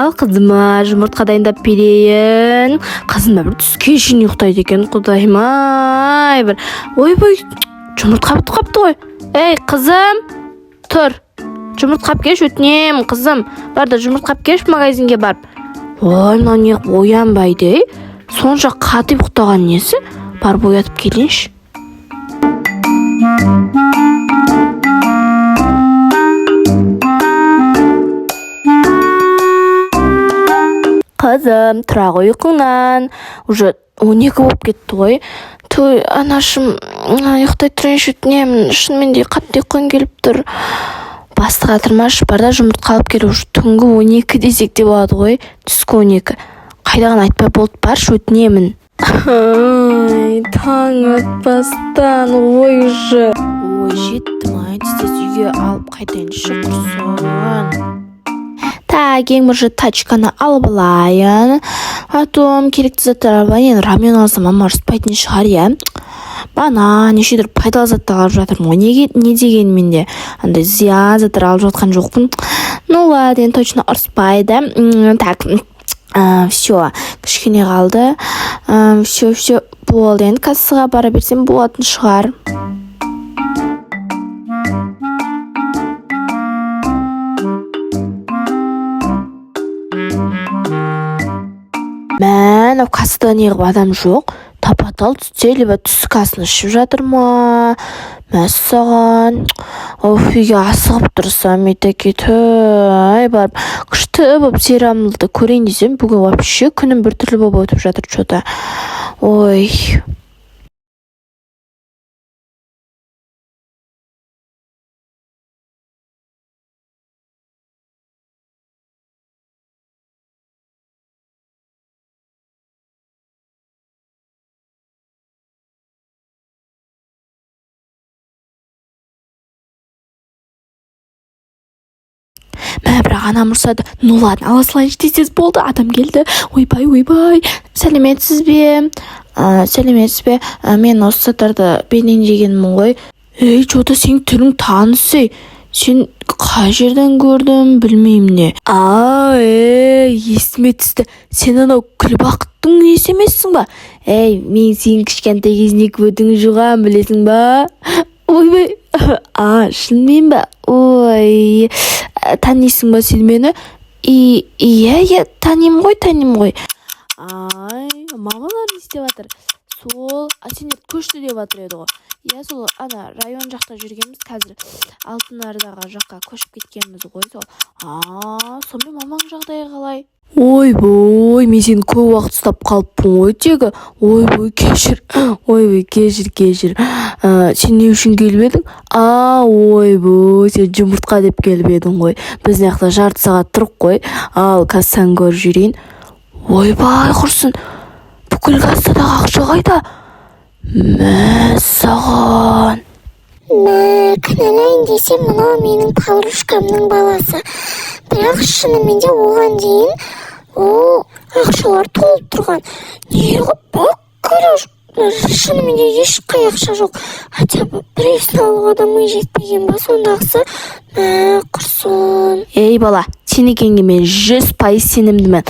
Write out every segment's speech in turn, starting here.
Ал қызыма жұмыртқа дайындап берейін. Қызым да бір түске шейін ұйықтайды екен, құдайым ай бір. Ойбай, жұмыртқа бітіп қалыпты ғой. Ей, қызым, тұр, жұмыртқа алып келші, өтінемін. Қызым, бар да жұмыртқа алып келші магазинге барып. Ой, мынау неғып оянбайды, ей? Сонша қатты ұйықтаған несі? Барып оятып келейінші. Қызым, тұра ғой ұйқыңнан, уже 12 болып кетті ғой. Той, анашым, ұйықтай тұрайыншы, өтінемін, шынымен де қатты ұйқым келіп тұр. Басты қатырмашы, бар да жұмыртқа алып кел. Уже түнгі 12 десек те болады ғой, түскі 12. Қайдағыны айтпай болды, баршы, өтінемін. Ай, таң атпастан ой уже. Ой, жеттім ай, тез тез үйге алып қайтайыншы, құрсын. Так, ең бірінші тачканы алып алайын, потом керекті заттар алып алайын. Енді рамен алсам, мама ұрыспайтын шығар, иә? Банан, неше түрлі пайдалы заттар алып жатырмын ғой. Неге, не дегенмен де андай зиян заттар алып жатқан жоқпын. Ну ладно, енді точно ұрыспайды. Так, все, кішкене қалды. Все, все, болды. Енді кассаға бара берсем болатын шығар. Мә, мынау кассада неғып адам жоқ? Тапа тал түсте либо түскі асын ішіп жатыр ма? Мәссаған, оф, үйге асығып тұрсам, етеке, ай, барып күшті болып сериалды көрейін десем, бүгін вообще күнім біртүрлі болып өтіп жатыр че то. Ой. Мә, бірақ анам ұрсады. Ну ладно, ала салайыншы тез тез. Болды, адам келді. Ойбай, ойбай, сәлеметсіз бе? Сәлеметсіз бе? Мен осы заттарды берейін дегенмін ғой. Ей, че то сенің түрің таныс, ей. Сен қай жерден көрдім, білмеймін не. А, ей, есіме түсті, сен анау Күлбақыттың несі емессің ба? Ей, мен сенің кішкентай кезіңде көтіңді жуғанмын, білесің ба? Ойбай, а, шынымен ба? Ой, танисың ба сен мені? Иә, танимын ғой, танимын ғой. Ай, мамалар не істеп жатыр сол? А, сендер көшті деп жатыр еді ғой. Иә, сол ана район жақта жүргенбіз, қазір Алтын Ордаға жаққа көшіп кеткенбіз ғой сол. А, сонымен, мамаң жағдайы қалай? Ойбой, мен сені көп уақыт ұстап қалыппын ғой тегі. Ойбой, кешір, ойбой, кешір, кешір. Сен не үшін келіп едің? А, ойбой, сен жұмыртқа деп келіп едің ғой. Біз мына жақта жарты сағат тұрық қой. Ал кассаны көріп жіберейін. Ойбай, құрсын, бүкіл кассадағы ақша қайда? Мәссаған! Мә, кінәлайын десем, мынау менің подружкамның баласы. Бірақ шынымен де оған дейін ол ақшалар толып тұрған. Неғып бүкіл, шынымен де ешқай ақша жоқ? Хотя бы біреусін алуға да ми жетпеген ба сондағысы? Мә, құрсын. Ей, бала, сен екенге мен 100% сенімдімін.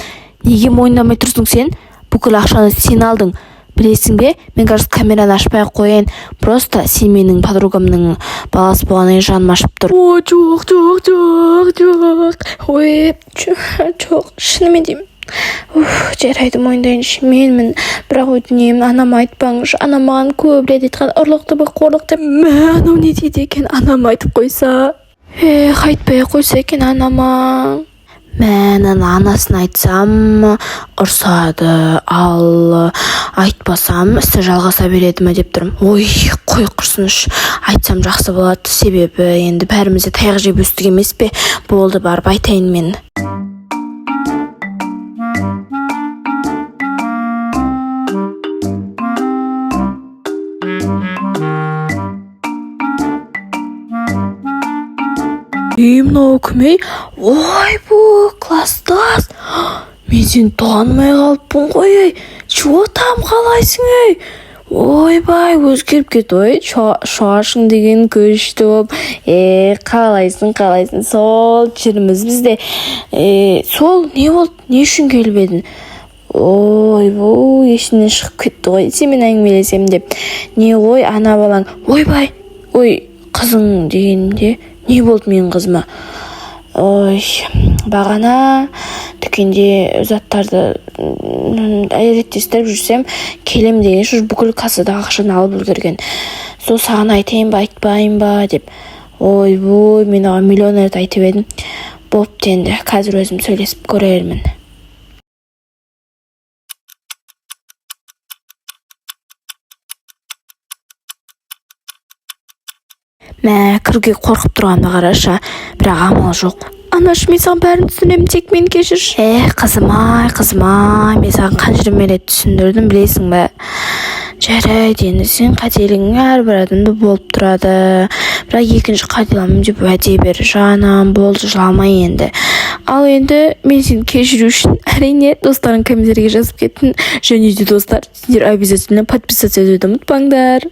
Неге мойындамай тұрсың сен? Бүкіл ақшаны сен алдың, білесің бе? Мен қазір камераны ашпай ақ қояйын, просто сен менің подругамның баласы болғаннан кейін жаным ашып тұр. О, жоқ, жоқ, жоқ, жоқ, ой, жоқ, шынымен де. Уф, жарайды, мойындайыншы, менмін. Бірақ өтінемін, анама айтпаңызшы. Анам маған көп рет айтқан, ұрлық түбі қорлық деп. Мә, анау не дейді екен, анама айтып қойса? Эх, айтпай ақ қойса екен анама. Мә, мынаны анасына айтсам, ұрсады, ал айтпасам, ісі жалғаса береді ме деп тұрмын. Ой, қой, құрсыншы, айтсам жақсы болады, себебі енді бәріміз де таяқ жеп өстік емес пе? Болды, барып айтайын мен. Ей, мынау кім, ей? Ойбой, класстас, мен сені танымай қалыппын ғой. Ей, че там, қалайсың, ей? Ойбай, өзгеріп кетті ғой, шашың деген күшті болып. Е, қалайсың, қалайсың? Сол, жүрміз бізде. Е, сол, не болды, не үшін келіп едің? Ойбой, есімнен шығып кетті ғой сенімен әңгімелесемін деп. Не ғой, ана балаң, ойбай, ой, қызың дегенімде, не болды менің қызыма? Ой, бағана дүкенде заттарды реттестіріп жүрсем, келем дегенше, уже бүкіл кассадағы ақшаны алып үлгерген. Сол, саған айтайын ба, айтпайын ба деп. Ойбой, мен оған миллион рет айтып едім. Бопты, енді қазір өзім сөйлесіп көрермін. Мә, кіруге қорқып тұрғанымды қарашы, бірақ амал жоқ. Анашы, мен саған бәрін түсіндіремін, тек мені кешірші. Эх, қызым ай, қызым ай, мен саған қанша рет түсіндірдім, білесің бе? Жарайды, енді сен қателігің әрбір адамда болып тұрады, бірақ екінші қателамаймын деп уәде бер, жаным. Болды, жылама енді. Ал енді мен сені кешіру үшін, әрине, достарың комментарийге жазып кеттің. Және де, достар, сендер обязательно подписаться етуді ұмытпаңдар.